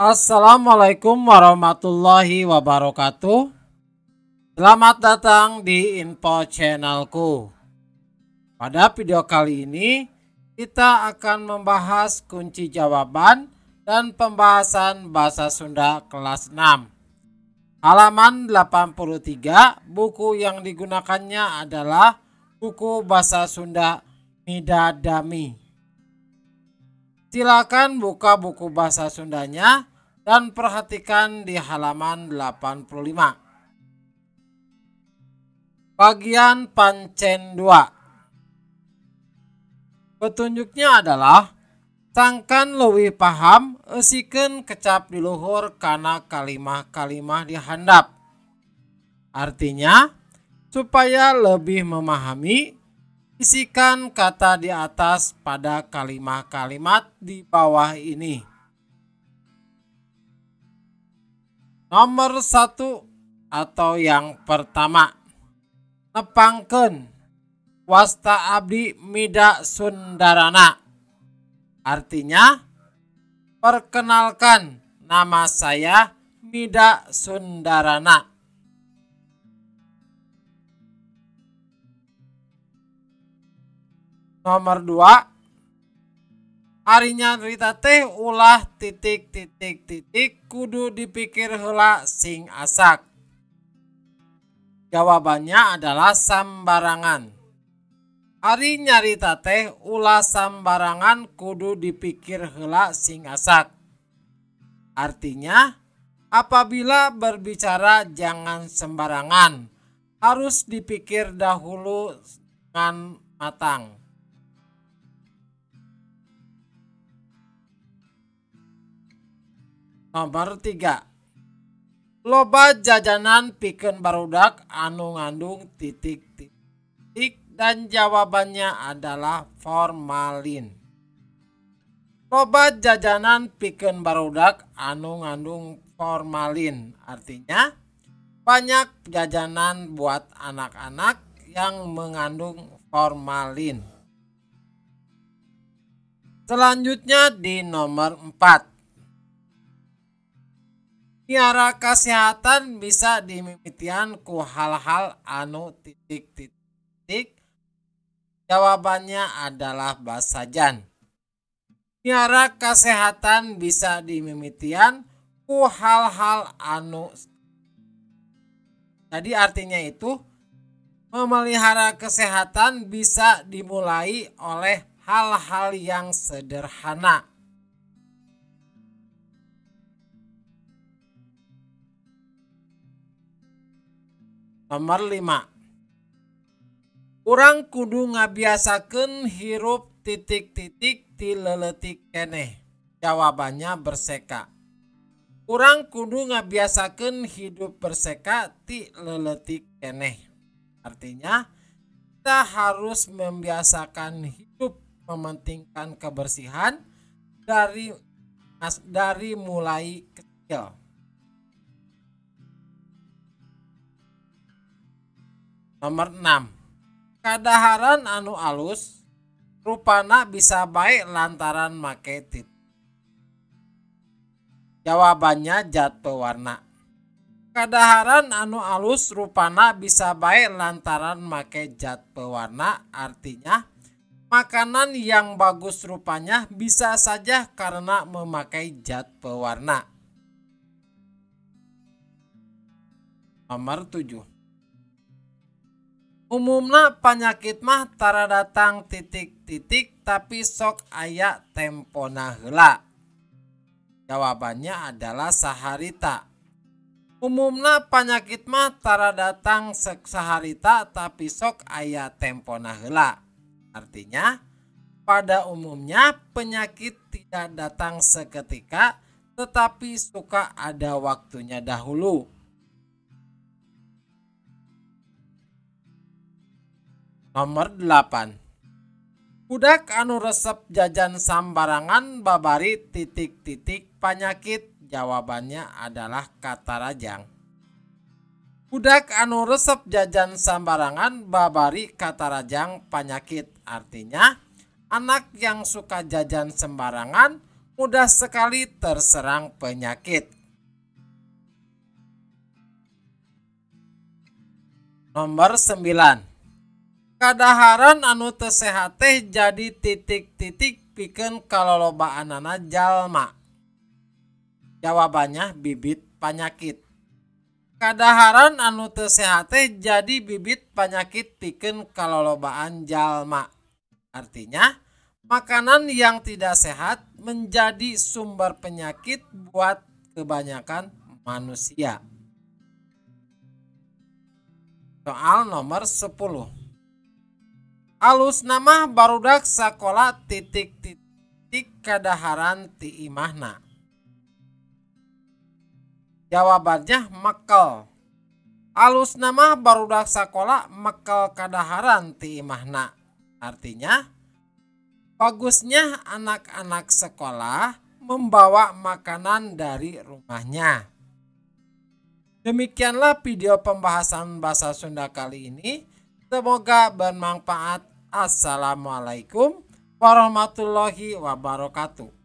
Assalamualaikum warahmatullahi wabarakatuh. Selamat datang di info channelku. Pada video kali ini kita akan membahas kunci jawaban dan pembahasan bahasa Sunda kelas 6. Halaman 83, buku yang digunakannya adalah buku bahasa Sunda Midadami. Silakan buka buku bahasa Sundanya dan perhatikan di halaman 85. Bagian pancen 2. Petunjuknya adalah sangkan leuwih paham eusikeun kecap di luhur kana kalimah-kalimah di handap. Artinya, supaya lebih memahami, isikan kata di atas pada kalimat-kalimat di bawah ini. Nomor 1 atau yang pertama, nepangkeun wasta abdi Mida Sundarana. Artinya, perkenalkan nama saya Mida Sundarana. Nomor 2, ari nyarita teh ulah titik titik titik kudu dipikir heula sing asak. Jawabannya adalah sambarangan. Ari nyarita teh ulah sambarangan kudu dipikir heula sing asak. Artinya, apabila berbicara jangan sembarangan, harus dipikir dahulu dengan matang. Nomor 3, loba jajanan pikeun barudak anu ngandung titik titik dan jawabannya adalah formalin. Loba jajanan pikeun barudak anu ngandung formalin, artinya banyak jajanan buat anak-anak yang mengandung formalin. Selanjutnya di nomor 4. Miara kesehatan bisa dimimitian ku hal-hal anu titik titik. Jawabannya adalah basajan. Miara kesehatan bisa dimimitian ku hal-hal anu. Jadi artinya itu memelihara kesehatan bisa dimulai oleh hal-hal yang sederhana. Nomor 5. Urang kudu ngabiasakeun hirup titik-titik ti leuletik keneh. Jawabannya berseka. Urang kudu ngabiasakeun hidup berseka ti leuletik keneh. Artinya, kita harus membiasakan hidup mementingkan kebersihan dari mulai kecil. Nomor 6. Kadaharan anu alus rupana bisa baik lantaran make titik. Jawabannya zat pewarna. Kadaharan anu alus rupana bisa baik lantaran make zat pewarna, artinya makanan yang bagus rupanya bisa saja karena memakai zat pewarna. Nomor 7. Umumna panyakit mah tara datang titik-titik tapi sok aya tempona heula. Jawabannya adalah saharita. Umumna panyakit mah tara datang saharita tapi sok aya tempona heula. Artinya, pada umumnya penyakit tidak datang seketika tetapi suka ada waktunya dahulu. Nomor 8. Budak anu resep jajan sambarangan babari titik-titik panyakit. Jawabannya adalah katarajang. Budak anu resep jajan sambarangan babari katarajang panyakit. Artinya, anak yang suka jajan sembarangan mudah sekali terserang penyakit. Nomor 9. Kadaharan anu teu sehat teh jadi titik-titik pikeun kalolobaanana jalma. Jawabannya bibit panyakit. Kadaharan anu teu sehat teh jadi bibit panyakit pikeun kalolobaan jalma. Artinya, makanan yang tidak sehat menjadi sumber penyakit buat kebanyakan manusia. Soal nomor 10. Alusna mah barudak sakola titik-titik kadaharan ti imahna. Jawabannya mekel. Alusna mah barudak sakola mekel kadaharan ti imahna. Artinya, bagusnya anak-anak sekolah membawa makanan dari rumahnya. Demikianlah video pembahasan bahasa Sunda kali ini. Semoga bermanfaat. Assalamualaikum warahmatullahi wabarakatuh.